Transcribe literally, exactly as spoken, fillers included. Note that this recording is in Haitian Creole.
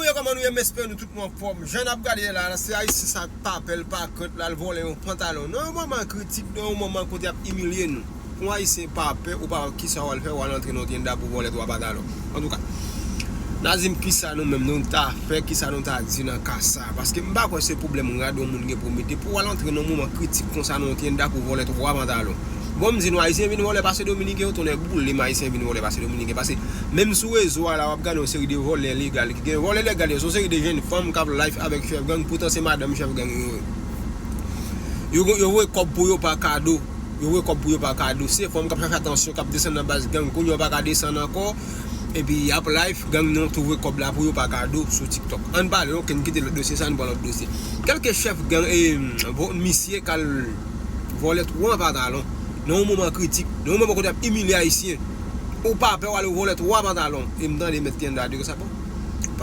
Yo, kòman nou ye? M espere nou tout moun anfòm. Jan n ap gade la, la se Ayisyen sa k pa pè, l pa krent, l al vòlè yon pantalon. Nan yon moman kritik, nan yon moman kote y ap imilye nou. Pou yon Ayisyen pa pè, ou pa wè kisa w al fè, w al antre nan yon tenda pou vòlè twa pantalon. Antouka, n a di m kisa nou menm nou ta fè, kisa nou ta di nan ka sa. Paske m pa kwè se pwoblèm rad yon moun gen pou mete pou w al antre nan yon moman kritik konsa nan yon tenda pou vòlè twa pantalon. Bon, m di nou, Ayisyen vin vòlè pase Dominiken, yo tonnè boule m, Ayisyen vin vòlè pase Dominiken. Paske menm sou rezo a la, w ap gade yon seri de vòlè legal ki gen. Vòlè legal yo, se yon seri de jèn fanm k ap live avèk chèf gang, poutan se madanm chèf gang yo ye. Yo, yo voye kòb pou yo pa kado. Yo voye kòb pou yo pa kado. Se fanm k ap chache atansyon, k ap desann nan baz gang. Kounye a yo pa ka desann ankò. Epi y ap live, gang nan tou voye kòb la pou yo pa kado sou TikTok. Ann pale, oke, n kite lòt dosye sa, n pran lòt dosye. Kèlke chèf gang, e, misye k al vòlè twa pantalon nan yon moman kritik, nan yon moman kote y ap imilye Ayisyen. Ou pa pè, w al vòlè twa pantalon. E m tande mèt tenda di konsa, bon,